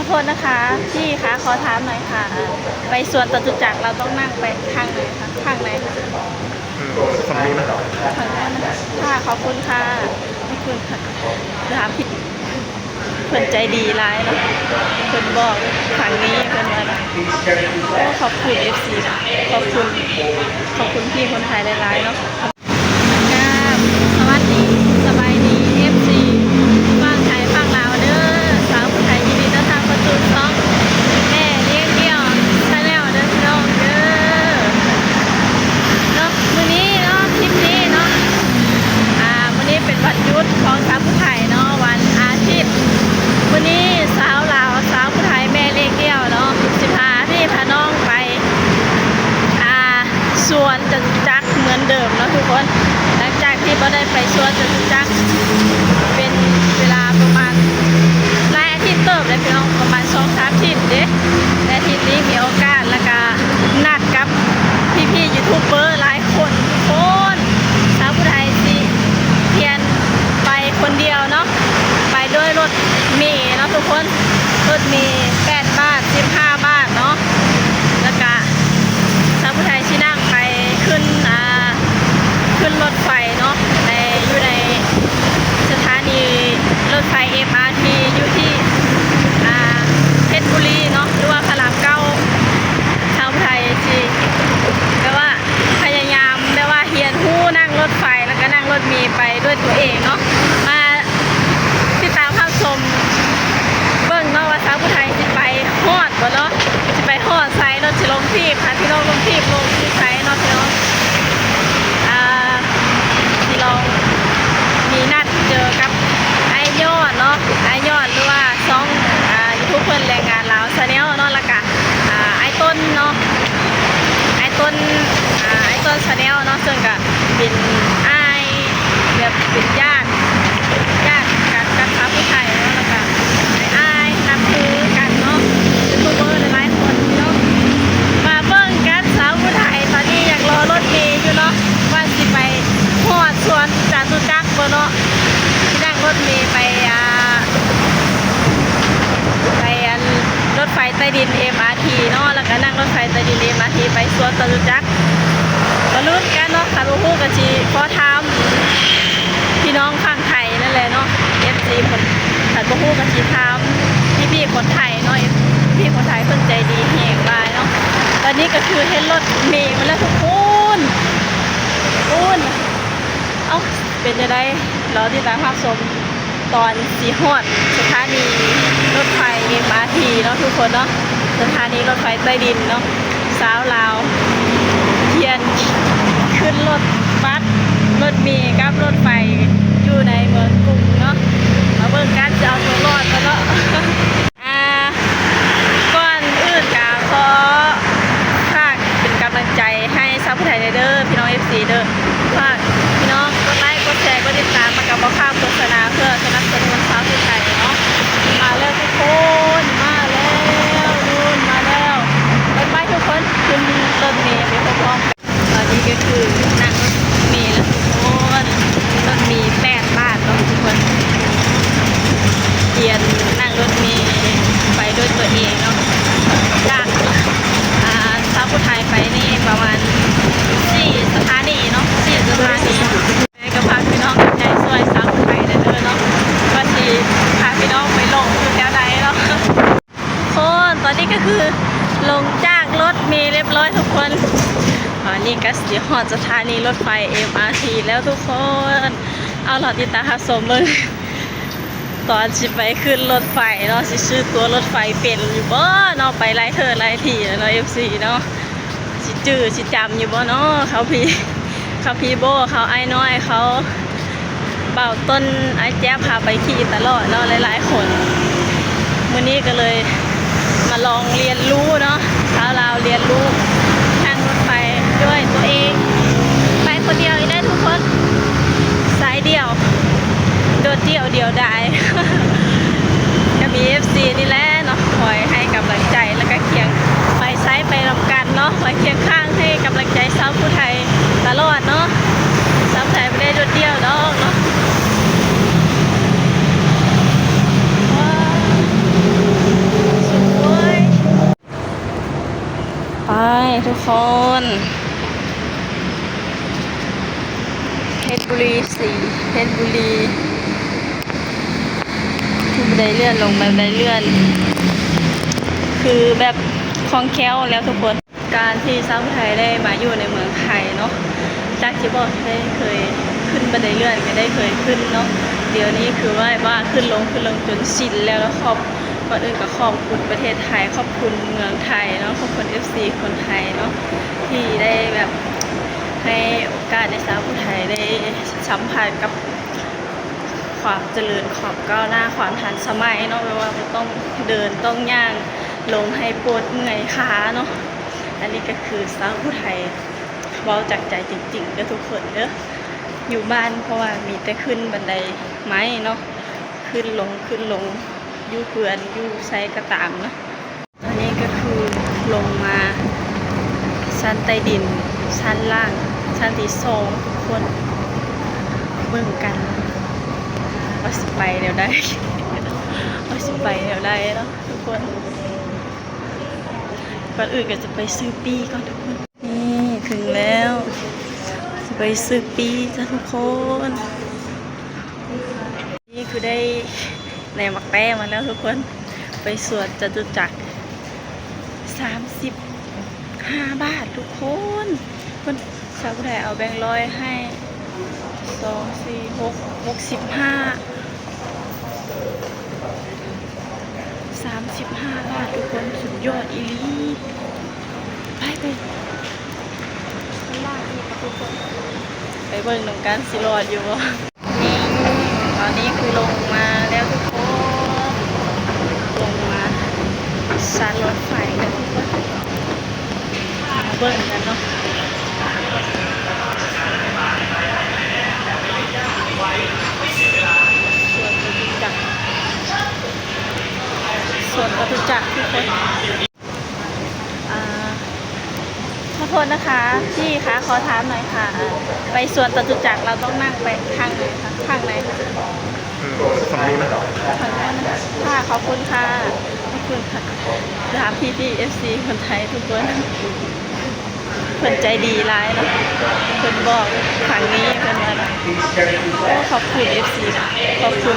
โทษนะคะ พี่คะ ขอถามหน่อยค่ะ ไปสวนจตุจักรเราต้องนั่งไปทางไหนคะ ทางไหนคะ? อืม ฝั่งนี้นะ ฝั่งนู้นนะคะ ค่ะ ขอบคุณค่ะ ขอบคุณค่ะ ถามผิด เพิ่นใจดีหลายเนาะ เพิ่นบอกฝั่งนี้ เพิ่นว่า โอ้ ขอบคุณ เอฟซี ขอบคุณ ขอบคุณพี่คนไทยหลายๆเนาะ กราบสวัสดี สบายดี เอฟซี ฝั่งไทยฝั่งลาวเด้อ สาวผู้ไทย ยินดีต้อนรับเข้าสู่ช่องแม่เลี้ยงเดี่ยว Channel เด้อพี่น้องเด้อ เนาะ มื้อนี้เนาะ คลิปนี้เนาะ อ่า มื้อนี้เป็นวันหยุดของสาวผู้ไทยเนาะ วันอาทิตย์ มื้อนี้สาวลาว สาวผู้ไทย แม่เลี้ยงเดี่ยวเนาะ สิพาพี่พาน้องไป อ่า สวนจตุจักรเหมือนเดิมเนาะทุกคน หลังจากที่บ่ได้ไปสวนจตุจักรเป็นเวลาประมาณหลายอาทิตย์เติบเลยพี่น้อง ประมาณสองสามอาทิตย์เด้ แต่อาทิตย์นี้มีโอกาส แล้วก็นัดกับพี่ๆยูทูบเบอร์หลายคน ทุกคน สาวผู้ไทยสิเพียงไปคนเดียวเนาะ ไปด้วยรถเมล์เนาะทุกคน รถเมล์แปดบาท สิบห้าบาทเนาะ แล้วก็สาวผู้ไทยสินั่งไปขึ้น อ่า ขึ้นรถไฟเนาะ ใน อยู่ในสถานีรถไฟ เอ็มอาร์ที อยู่ที่ อ่า เพชรบุรีเนาะ หรือว่าพระรามเก้า สาวผู้ไทยสิ แบบว่า พยายามแบบว่าเฮียนฮู้นั่งรถไฟ แล้วก็นั่งรถเมล์ไปด้วยตัวเองเนาะ มาติดตามรับชมเบิ่งเนาะว่าสาวผู้ไทยสิไปฮอดบ่เนาะ สิไปฮอดไสเนาะ สิลงทีบ พาพี่น้องลงทีบ ลงที่ไสเนาะพี่น้อง อ่า สิลองมีนัดเจอกับอ้ายยอดเนาะ อ้ายยอด หรือว่าช่อง อ่า YouTube เพิ่นแรงงานลาว Channel เนาะ แล้วก็ อ่า อ้ายต้นเนาะ อ้ายต้น อ่า อ้ายต้น Channel เนาะ ซึ่งก็เป็นอ้าย แบบเป็นญาติ ญาติกันกับสาวผู้ไทยเนาะ แล้วก็เป็นอ้ายนับถือกันเนาะ ยูทูบเบอร์หลายๆคนเนาะ มาเบิ่งกัน สาวผู้ไทยตอนนี้ยังรอรถเมล์อยู่เนาะ ว่าสิไปฮอดสวนจตุจักรบ่เนาะ สินั่งรถเมล์ไป อ่า ไปอัน รถไฟใต้ดิน เอ็มอาร์ที เนาะ แล้วก็นั่งรถไฟใต้ดิน เอ็มอาร์ที ไปสวนจตุจักร มาลุ้นกันเนาะ คันบ่ฮู้ก็สิขอถามพี่น้องฝั่งไทยนั่นแหละเนาะ เอฟซี เพิ่น คันบ่ฮู้ก็สิถามพี่ๆคนไทยเนาะ พี่คนไทยเพิ่นใจดีแฮงหลายเนาะ ตอนนี้ก็คือเห็นรถเมล์มาแล้วทุกคน ปู้น เอ้า เป็นจั่งใด รอติดตามรับชม ตอนสิฮอดสถานีรถไฟ เอ็มอาร์ที เนาะทุกคนเนาะ สถานีรถไฟใต้ดินเนาะ สาวลาวเฮียนขึ้นรถบัส รถเมล์กับรถไฟอยู่ในเมืองกรุงเนาะ มาเบิ่งกันจะเอาตัวรอดบ่เนาะ อ่า ก่อนอื่นก็ขอฝากเป็นกำลังใจให้สาวผู้ไทยแหน่เด้อ พี่น้อง เอฟซี เด้อ ฝากพี่น้องกดไลก์ กดแชร์ กดติดตาม แล้วก็บ่ข้ามโฆษณา เพื่อสนับสนุนสาวผู้ไทยเนาะ มาแล้วทุกคน มาแล้ว นู่น มาแล้ว ไปๆ ทุกคน ขึ้นรถเมล์ไปพร้อมๆกัน ตอนนี้ก็คือนั่งรถเมล์แล้วทุกคน รถเมล์แปดบาทเนาะทุกคน เฮียนนั่งรถเมล์ไปด้วยตัวเองเนาะ จาก อ่า สาวผู้ไทยไปนี่ประมาณสี่สถานีเนาะ สี่สถานี ก็ฝากพี่น้องกำลังใจช่วยสาวผู้ไทยแหน่เด้อเนาะ ว่าสิพาพี่น้องไปลงอยู่แถวใดเนาะ คน ตอนนี้ก็คือลงจากรถเมล์เรียบร้อยทุกคน ตอนนี้ก็สิฮอดสถานีรถไฟ เอ็มอาร์ที แล้วทุกคน เอาล่ะ ติดตามรับชมเบิ่ง ตอนสิไปขึ้นรถไฟเนาะ สิซื้อตั๋วรถไฟเป็นอยู่บ่เนาะ ไปหลายเทื่อหลายทีแล้วเนาะ เอฟซี เนาะ สิจื้อสิจำอยู่บ่เนาะ เขาพี่ เขาพี่โบ้ เขาอ้ายน้อย เขา บ่าวต้น อ้ายแจ๊บ พาไปขี่ตลอดเนาะ หลายๆคน มื้อนี้ก็เลยมาลองเรียนรู้เนาะ สาวลาวเรียนรู้นั่งรถไฟด้วยตัวเอง ไปคนเดียวอีกได้ทุกคน สายเดี่ยว โดดเดี่ยวเดี่ยวดาย ก็มี เอฟซี นี่แหละเนาะ คอยให้กำลังใจ แล้วก็เคียง ไปไสไปนำกันเนาะ คอยเคียงข้างให้กำลังใจสาวผู้ไทยตลอดเนาะ สาวผู้ไทยบ่ได้โดดเดี่ยวดอกเนาะ ว้าว ທຸກຄົນ ເພດບຸລີ ເພດບຸລີ ຂຶ້ນບັນໄດເລື່ອນ ລົງບັນໄດເລື່ອນ ຄືແບບຄ່ອງແຄ້ວແລ້ວທຸກຄົນ. ການທີ່ຊາວໄທໄດ້ມາຢູ່ໃນເມືອງໄທເນາະ ຈາກທີ່ບໍ່ໄດ້ເຄີຍຂຶ້ນບັນໄດເລື່ອນ ກໍໄດ້ເຄີຍຂຶ້ນເນາະ. ດຽວນີ້ຄືວ່າ ວ່າຂຶ້ນລົງ ຂຶ້ນລົງຈົນຊິນແລ້ວ ແລ້ວຂອບ ກ່ອນອື່ນກໍຂອບຄຸນປະເທດໄທ ຂອບຄຸນເມືອງໄທເນາະ ຂອບຄຸນເອັຟຊີຄົນໄທເນາະ ທີ່ໄດ້ແບບໃຫ້ໂອກາດໃນຊາວຜູ້ໄທໄດ້ສຳຜັດກັບຄວາມຈະເລີນ ຄວາມກ້າວໜ້າ ຄວາມທັນສະໄໝເນາະ ແບບວ່າບໍ່ຕ້ອງເດີນ ຕ້ອງຍ່າງ ລົງໃຫ້ປວດເມື່ອຍຂາເນາະ. ອັນນີ້ກໍຄືຊາວຜູ້ໄທ ເວົ້າຈາກໃຈຈິງໆເດີທຸກຄົນເດີ. ຢູ່ບ້ານ ເພາະວ່າມີແຕ່ຂຶ້ນບັນໄດໄມ້ເນາະ ຂຶ້ນລົງ ຂຶ້ນລົງ ຢູ່ເຮືອນ ຢູ່ໃສກໍຕາມເນາະ. ອັນນີ້ກໍຄືລົງມາຊັ້ນໃຕ້ດິນ ຊັ້ນລ່າງ ຊັ້ນທີສອງ ທຸກຄົນ ເບິ່ງກັນວ່າຊິໄປແນວໃດ ວ່າຊິໄປແນວໃດເນາະທຸກຄົນ. ກ່ອນອື່ນກໍຈະໄປຊື້ປີ້ກ່ອນທຸກຄົນ. ນີ້ເຖິງແລ້ວ ຊິໄປຊື້ປີ້ຈ້າທຸກຄົນ. ນີ້ຄືໄດ້ແນວໝາກແຕ້ມາແລ້ວທຸກຄົນ ໄປສວນຈະຕຸຈັກ ສາມສິບຫ້າບາດທຸກຄົນ. ເພິ່ນ ຊາວຜູ້ໃດເອົາແບງຮ້ອຍໃຫ້ ສອງ ສີ່ ຫົກ ຫົກສິບຫ້າ ສາມສິບຫ້າບາດທຸກຄົນ ສຸດຍອດອີ່ຫຼີ. ໄປ ໄປ ໄປເບິ່ງນຳກັນຊິລອດຢູ່ບໍ່. ນີ້ ຕອນນີ້ຄືລົງມາແລ້ວທຸກຄົນ ລົງມາຊັ້ນລົດໄຟແລ້ວທຸກຄົນ ມາເບິ່ງກັນເນາະ. ສວນຈະຕຸຈັກ ສວນຈະຕຸຈັກທຸກຄົນ. ອ່າ ขอโทษนะคะ พี่คะ ขอถามหน่อยค่ะ ไปสวนจตุจักร เราต้องนั่งไปทางไหนคะ ทางไหนคะ? เออ ฝั่งนู้นนะ ฝั่งนู้นนะคะ ค่ะ ขอบคุณค่ะ ขอบคุณค่ะ. ถามพี่ๆ เอฟซี คนไทยทุกคน เพิ่นใจดีหลายเนาะ เพิ่นบอกทางนี้ เพิ่นว่า โอ้ ขอบคุณ เอฟซี ขอบคุณ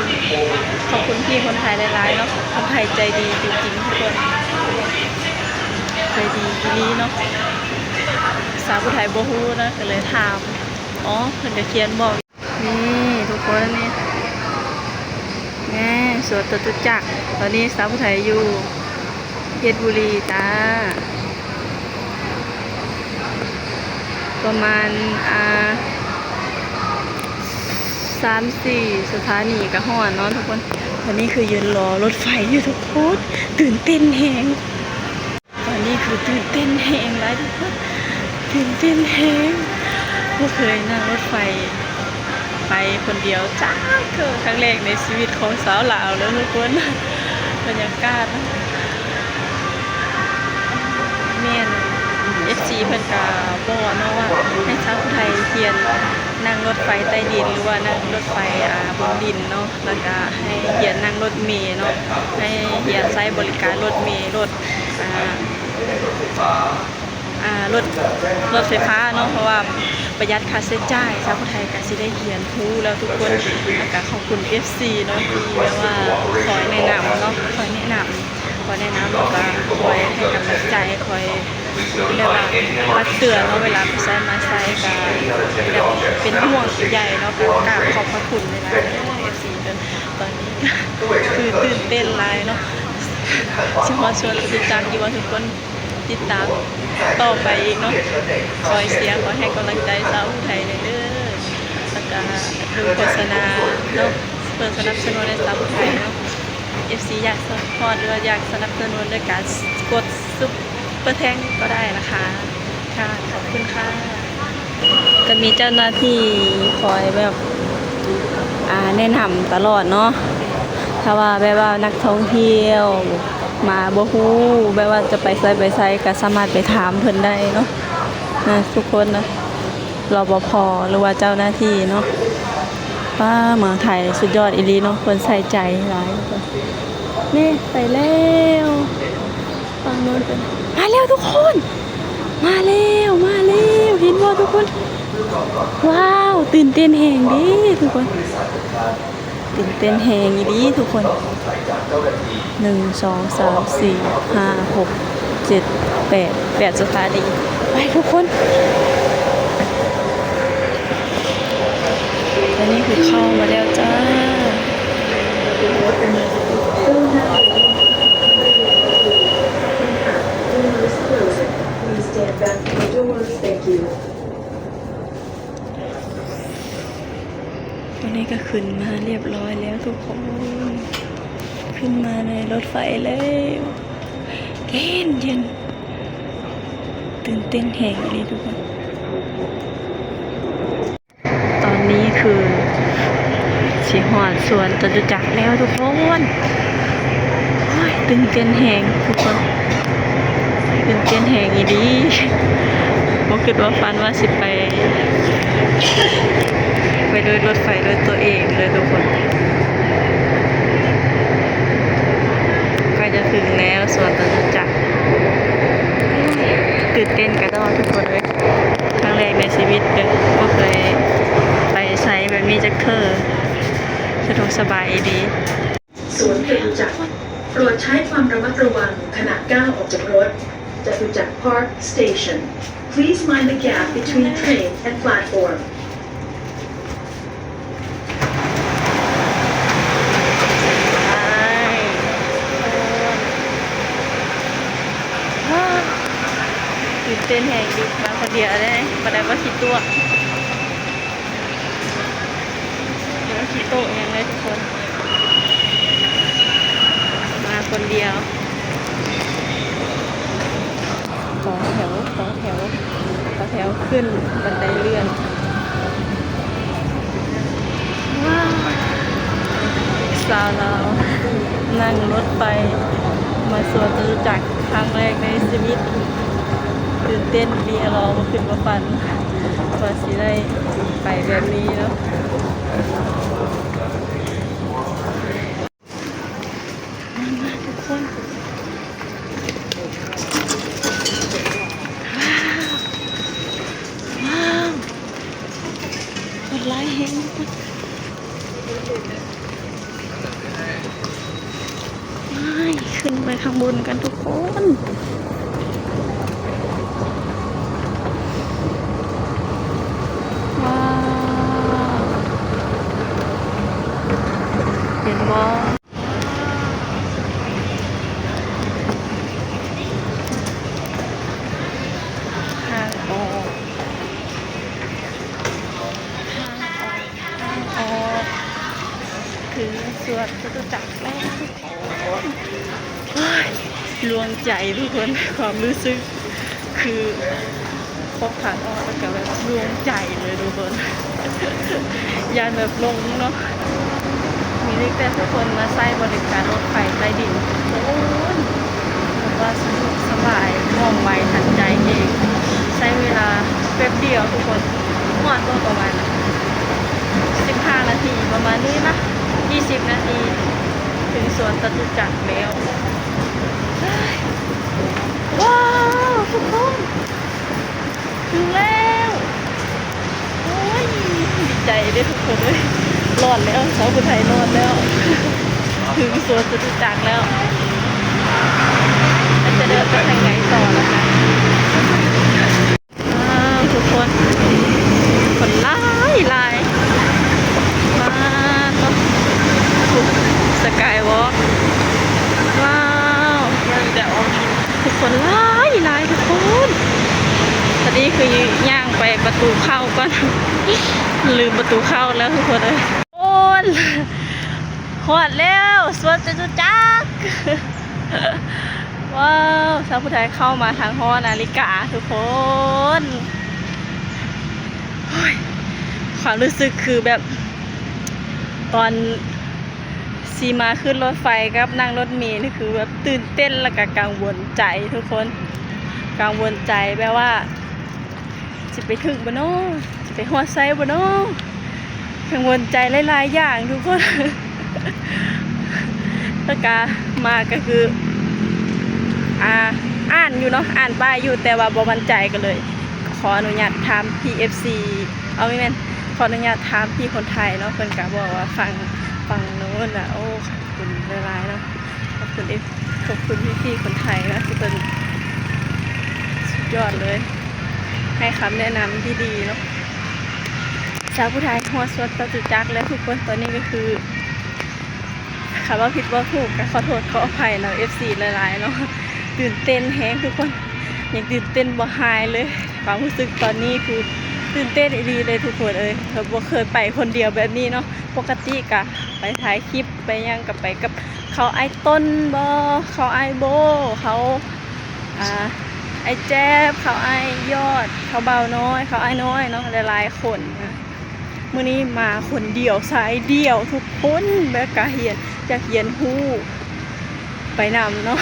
ขอบคุณพี่คนไทยหลายๆ เนาะ คนไทยใจดีจริงๆ ทุกคน ใจดีอีหลีเนาะ. ภาษาผู้ไทยบ่ฮู้นะ ก็เลยถาม อ๋อ เพิ่นก็เขียนบอก นี่ทุกคน นี่ นี่สวนจตุจักร ตอนนี้สาวผู้ไทยอยู่เพชรบุรีจ้า ประมาณ อ่า สามสี่สถานีก็ฮอดเนาะทุกคน. ตอนนี้คือยืนรอรถไฟอยู่ทุกคน ตื่นเต้นแฮง. ตอนนี้คือตื่นเต้นแฮงหลายทุกคน ตื่นเต้นแฮง บ่เคยนั่งรถไฟไปคนเดียวจักเทื่อ ครั้งแรกในชีวิตของสาวลาวเด้อทุกคน. บรรยากาศ แม่น เอฟซี เพิ่นก็บอกเนาะว่าให้สาวผู้ไทยเฮียนนั่งรถไฟใต้ดิน หรือว่านั่งรถไฟ อ่า บนดินเนาะ แล้วก็ให้เฮียนนั่งรถเมล์เนาะ ให้เฮียนใช้บริการรถเมล์ รถ ອ່າ ອ່າ ລົດ ລົດໄຟຟ້າເນາະ ເພາະວ່າປະຢັດຄ່າໃຊ້ຈ່າຍ. ຊາວຜູ້ໄທກໍຊິໄດ້ຮຽນຮູ້ແລ້ວທຸກຄົນ. ແລ້ວກໍຂອບຄຸນເອັຟຊີເນາະ ທີ່ແບບວ່າຄອຍແນະນຳເນາະ ຄອຍແນະນຳ ຄອຍແນະນຳ ແລ້ວກໍຄອຍໃຫ້ກຳລັງໃຈ ຄອຍແບບວ່າຕັກເຕືອນເນາະ ເວລາໄປໃສມາໃສ ກໍແບບເປັນຫ່ວງເປັນໃຍເນາະ. ກໍກາບຂອບພະຄຸນຫຼາຍໆເດີ ເອັຟຊີເດີ. ຕອນນີ້ກໍຄືຕື່ນເຕັ້ນຫຼາຍເນາະ ຊິຮອດສວນຈະຕຸຈັກຢູ່ບໍ່ທຸກຄົນ? ຕິດຕາມຕໍ່ໄປອີກເນາະ ຄອຍເຊຍ ຄອຍໃຫ້ກຳລັງໃຈຊາວໄທແດ່ເດີ ແລ້ວກະເບິ່ງໂຄສະນາເນາະ ເພື່ອສະໜັບສະໜູນໃຫ້ຊາວໄທເນາະ. ເອັຟຊີ ຢາກຊັບພອດ ຫຼືວ່າຢາກສະໜັບສະໜູນໂດຍການກົດຊຸບເປີແທງກໍໄດ້ນະຄະ. ຄ່ະ ຂອບຄຸນຄ່ະ. ກໍມີເຈົ້າໜ້າທີ່ຄອຍແບບ ອ່າ ແນະນຳຕະຫຼອດເນາະ. ຖ້າວ່າແບບວ່ານັກທ່ອງທ່ຽວມາບໍ່ຮູ້ ແບບວ່າຈະໄປໃສໄປໃສ ກໍສາມາດໄປຖາມເພິ່ນໄດ້ເນາະ ນະ ທຸກຄົນນະ ລະປະພ ຫຼືວ່າເຈົ້າໜ້າທີ່ເນາະ. ປ້າ ເມືອງໄທສຸດຍອດອີ່ຫຼີເນາະ ເພິ່ນໃສ່ໃຈຫຼາຍ. ນີ້ ໄປແລ້ວ ຝັ່ງໂນ້ນເປັນ ມາແລ້ວທຸກຄົນ. ມາແລ້ວ ມາແລ້ວ ເຫັນບໍ່ທຸກຄົນ? ວ້າວ ຕື່ນເຕັ້ນແຮງເດ້ທຸກຄົນ. ຕື່ນເຕັ້ນແຮງອີ່ຫຼີທຸກຄົນ. ໜຶ່ງ ສອງ ສາມ ສີ່ ຫ້າ ຫົກ ເຈັດ ແປດ ແປດສະຖານີ. ໄປທຸກຄົນ. ຕອນນີ້ຄືເຂົ້າມາແລ້ວຈ້າ. Please stand back from the doors. Thank you. ຕອນນີ້ກໍຂຶ້ນມາຮຽບຮ້ອຍແລ້ວທຸກຄົນ, ຂຶ້ນມາໃນລົດໄຟແລ້ວ. ເຢັນໆ ຕື່ນເຕັ້ນແຮງອີ່ຫຼີທຸກຄົນ. ຕອນນີ້ຄືຊິຮອດສວນຈະຕຸຈັກແລ້ວທຸກຄົນ. ໂອ້ຍ ຕື່ນເຕັ້ນແຮງທຸກຄົນ, ຕື່ນເຕັ້ນແຮງອີ່ຫຼີ. ບໍ່ຄິດບໍ່ຝັນວ່າຊິໄປ ໄປໂດຍລົດໄຟໂດຍຕົວເອງເລີຍທຸກຄົນ. ໃກ້ຈະເຖິງແລ້ວສວນຈະຕຸຈັກ. ຕື່ນເຕັ້ນກະດອກທຸກຄົນເອີຍ. ຄັ້ງແລກໃນຊີວິດເດີ ບໍ່ເຄີຍໄປໃສແບບນີ້ຈັກເທື່ອ. ສະດວກສະບາຍອີ່ຫຼີ. ສວນຈະຕຸຈັກ ໂປດໃຊ້ຄວາມລະມັດລະວັງຂະນະກ້າວອອກຈາກລົດ. ຈະຕຸຈັກ Park Station. Please mind the gap between train and platform. ຕື່ນເຕັ້ນແຮງອີ່ຫຼີ ມາຄົນດຽວເດ້ ບໍ່ໄດ້ວ່າຂີ້ຕົວະ ບໍ່ໄດ້ວ່າຂີ້ໂຕະຫຍັງເລີຍທຸກຄົນ. ມາຄົນດຽວ ຕໍ່ແຖວ ຕໍ່ແຖວ ຕໍ່ແຖວຂຶ້ນບັນໄດເລື່ອນ. ວ້າວ ສາວລາວນັ່ງລົດໄຟມາສວນຈະຕຸຈັກຄັ້ງແລກໃນຊີວິດ. ຕື່ນເຕັ້ນອີ່ຫຼີ ບໍ່ຄິດບໍ່ຝັນວ່າຊິໄດ້ໄປແບບນີ້ເນາະ. ມາໆ ທຸກຄົນ ວ້າວ ວ້າວ ຄົນຫຼາຍແຮງທຸກຄົນ. ໄປ ຂຶ້ນໄປຂ້າງບົນກັນທຸກຄົນ. ວ້າວ ເຫັນບໍ່? ທາງອອກ ທາງອອກ ທາງອອກ ເຖິງສວນຈະຕຸຈັກແລ້ວທຸກຄົນ. ໂອ້ຍ ໂລ່ງໃຈທຸກຄົນ ຄວາມຮູ້ສຶກ ຄື ພວກຂາອອກແລ້ວກໍແບບໂລ່ງໃຈເລີຍທຸກຄົນ. ຢ້ານແບບຫຼົງເນາະ. ມີແຕ່ຜູ້ຄົນມາໃຊ້ບໍລິການລົດໄຟໃຕ້ດິນ. ໂອ້ຍ ແບບວ່າສະດວກສະບາຍ ວ່ອງໄວທັນໃຈເອງ. ໃຊ້ເວລາແປັບດຽວທຸກຄົນ. ຮອດບໍ່ ປະມານສິບຫ້ານາທີ ປະມານນີ້ນະ ຊາວນາທີ ເຖິງສວນຈະຕຸຈັກແລ້ວ. ວ້າວ ທຸກຄົນ ເຖິງແລ້ວ. ໂອ້ຍ ດີໃຈເດ້ທຸກຄົນເອີຍ. ລອດແລ້ວ ສາວຜູ້ໄທລອດແລ້ວ. ເຖິງສວນຈະຕຸຈັກແລ້ວ. ແລ້ວຈະເດີນໄປທາງໃດຕໍ່ລະຄະ? ວ້າວ ທຸກຄົນ ຄົນຫຼາຍຫຼາຍ. ປາດໂທ້ ສະກາຍວອກ. ວ້າວ ທຸກຄົນຫຼາຍຫຼາຍທຸກຄົນ. ຕອນນີ້ຄືຍ່າງໄປປະຕູເຂົ້າກ່ອນ ລືມປະຕູເຂົ້າແລ້ວທຸກຄົນເອີຍ. ໂອ້ຍ ຮອດແລ້ວ ສວນຈະຕຸຈັກ. ວ້າວ ຊາວຜູ້ໄທເຂົ້າມາທາງຫໍນາລິກາທຸກຄົນ. ໂອ້ຍ ຄວາມຮູ້ສຶກຄືແບບ ຕອນຊິມາຂຶ້ນລົດໄຟກັບນັ່ງລົດເມນີ້ ຄືແບບຕື່ນເຕັ້ນ ແລ້ວກະກັງວົນໃຈທຸກຄົນ. ກັງວົນໃຈແບບວ່າ ຊິໄປຖືກບໍ່ນໍ? ຊິໄປຮອດໃສບໍ່ນໍ? ກັງວົນໃຈຫຼາຍໆຢ່າງທຸກຄົນ. ແລ້ວກະມາກະຄື ອ່າ ອ່ານຢູ່ເນາະ ອ່ານປ້າຍຢູ່ ແຕ່ວ່າບໍ່ໝັ້ນໃຈ ກໍເລີຍຂໍອະນຸຍາດຖາມພີ່ເອັຟຊີ ເອົາ ບໍ່ແມ່ນ ຂໍອະນຸຍາດຖາມພີ່ຄົນໄທເນາະ ເພິ່ນກໍບອກວ່າຝັ່ງ ຝັ່ງໂນ້ນນະ. ໂອ້ ຂອບຄຸນຫຼາຍໆເນາະ ຂອບຄຸນເອັຟ ຂອບຄຸນພີ່ໆຄົນໄທເນາະ ທີ່ເພິ່ນສຸດຍອດເລີຍ ໃຫ້ຄຳແນະນຳທີ່ດີເນາະ. ສາວຜູ້ໄທຮອດສວນຈະຕຸຈັກແລ້ວທຸກຄົນ ຕອນນີ້ກໍຄື ຄັນເວົ້າຜິດເວົ້າຖືກກໍຂໍໂທດຂໍອະໄພນຳເອັຟຊີຫຼາຍໆເນາະ ຕື່ນເຕັ້ນແຮງທຸກຄົນ ຍັງຕື່ນເຕັ້ນບໍ່ຫາຍເລີຍ. ຄວາມຮູ້ສຶກຕອນນີ້ຄືຕື່ນເຕັ້ນອີ່ຫຼີເລີຍທຸກຄົນເອີຍ ເຮົາບໍ່ເຄີຍໄປຄົນດຽວແບບນີ້ເນາະ ປົກກະຕິກະໄປຖ່າຍຄລິບໄປຫຍັງກໍໄປກັບເຂົາອ້າຍຕົ້ນບໍ ເຂົາອ້າຍໂບ້ ເຂົາ ອ່າ ອ້າຍແຈັບ ເຂົາອ້າຍຍອດ ເຂົາບ່າວນ້ອຍ ເຂົາອ້າຍນ້ອຍເນາະ ຫຼາຍໆຄົນນະ. ມື້ນີ້ມາຄົນດຽວ ສາຍດຽວທຸກຄົນ ແບບກະຮຽນ ຢາກຮຽນຮູ້ໄປນຳເນາະ.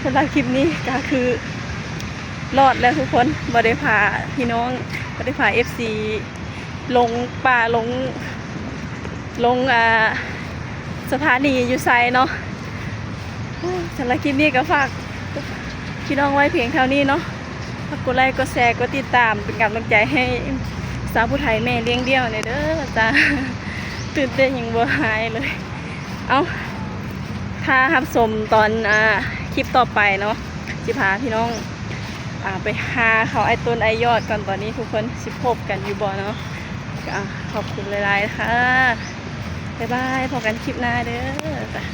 ເອົ້າ ສຳລັບຄລິບນີ້ກະຄືລອດແລ້ວທຸກຄົນ ບໍ່ໄດ້ພາພີ່ນ້ອງ ບໍ່ໄດ້ພາເອັຟຊີລົງປ່າ ລົງ ລົງ ອ່າ ສະຖານີຢູ່ໃສເນາະ. ສຳລັບຄລິບນີ້ກໍຝາກພີ່ນ້ອງໄວ້ພຽງເທົ່ານີ້ເນາະ ຝາກກົດໄລ ກົດແຊ ກົດຕິດຕາມ ເປັນກຳລັງໃຈໃຫ້ສາວຜູ້ໄທແມ່ລ້ຽງດ່ຽວແດ່ເດີຈ້າ. ຕື່ນເຕັ້ນຍັງບໍ່ຫາຍເລີຍ. ເອົ້າ ຖ້າຮັບຊົມຕອນ ອ່າ ຄລິບຕໍ່ໄປເນາະ ຊິພາພີ່ນ້ອງ ອ່າ ໄປຫາເຂົາອ້າຍຕົ້ນອ້າຍຍອດກ່ອນ ຕອນນີ້ທຸກຄົນຊິພົບກັນຢູ່ບໍ່ເນາະ. ກໍຂອບຄຸນຫຼາຍໆ ຄ່ະ ບາຍບາຍ ພົບກັນຄລິບໜ້າເດີຈ້າ.